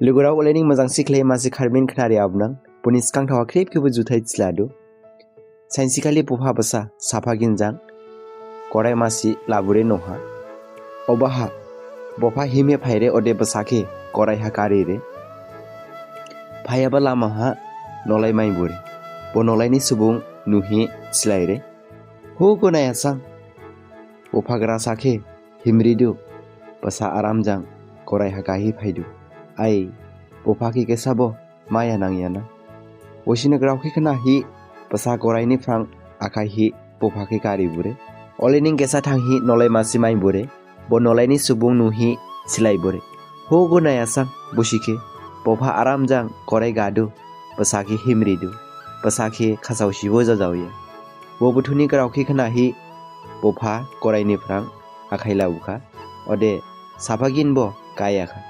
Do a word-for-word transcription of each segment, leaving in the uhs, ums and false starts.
Lugurao, olening mojang sikhlai masi kharmin khnari abnang. Boni sgang thawa khrip khebo juthai thiladu. Sainsi khali bupha basa saphagin jang gorai masi labure noha. Obaha bupha himhe phaire ode basa khe gorai ha garire. Phayaba lama ha nolai maibure. Bo nolaini subung nuhi thilaire. Ho gonaya sang. Bupha grasa khe himridu. Basa aram jang gorai ha gahi phaidu. Ai, bupha khe kesa bo maya nangyana. Bosini grao khe khnahi basa goraini phrang akhai hi bupha khe garibure. Olening kesa thanghi nolai masi maibure. Bo nolaini subung nuhi thilaibure. Ho gonaya sang bosi khe. Bupha aram jang gorai gadu. Basa khe himridu. Basa khe khasaosibo jajaoya. Bo buthuni grao khe khnahi bupha goraini phrang akhai labukha. Ode saphagin bo gayakha.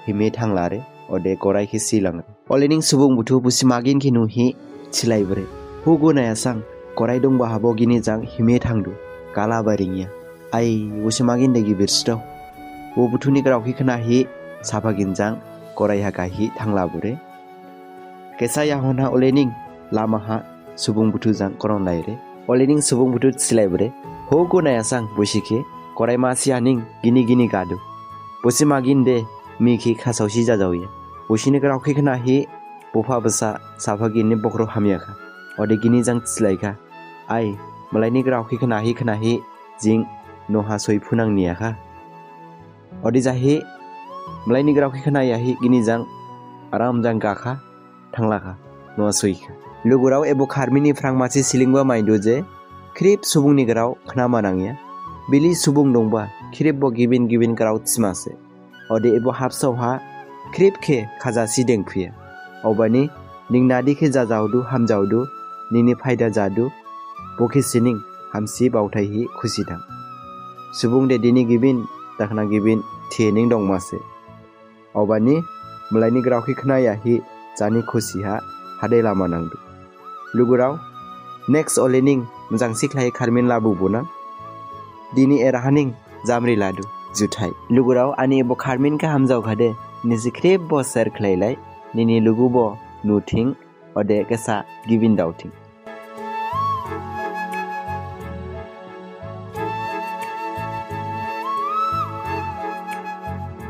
Himhi thanglare. Ode gorai khe silangre. Olening subung buthu bosi magin khe nuhi thilaibure. Ho gonaya sang gorai dongba habo gini jang himhi thangdu. Gala baringya. Ai, bosi magin de gibir sdo. Bo buthuni grao khe khnahi saphagin jang gorai ha gahi thanglabure. Kesa yahon ha olening lama ha subung buthu jang koron laire. Olening subung buthu thilaibure. Ho gonaya sang bosi khe gorai masi aning gini gini gadu. Bosi magin de mi khe khasaosi jajaoya. Bosini grao khe khnahi bupha basa saphagin ni bokhro hamyakha. Ode gini jang thilaikha. Ai, malaini grao khe khnahi khnahi jing noha soi phunang niyakha. Ode jahi malaini grao khe khnayahi gini jang aram jang gakha. Thanglakha, noha soikha. Lugurao, ebo kharmini phrang masi slingba maidu je khrip subungni grao khnama nangya. Bili subung dongba khrip bo gibin gibin grao thimase. Ode ebo habsao ha khrip khe khajasi dengphuya. Obani ning nadi khe jajaodu hamjaodu, nini phaida jadu, bo khe sining hamsi baothai hi khusi dang. Subung de dini gibin dakhna gibin thihi ning dongmase. Obani malaini grao khe khnayahi jani khusi ha hade lama nangdu. Lugurao, next olening mojang sikhlai kharmin labubunang. Dini erahaning jamri ladu. Juthai. Lugurao, ani ebo kharmin khe hamjaokhade nisi khrip bo share khlailai. Nini lugu bo nuthing ode kesa gibin daothing.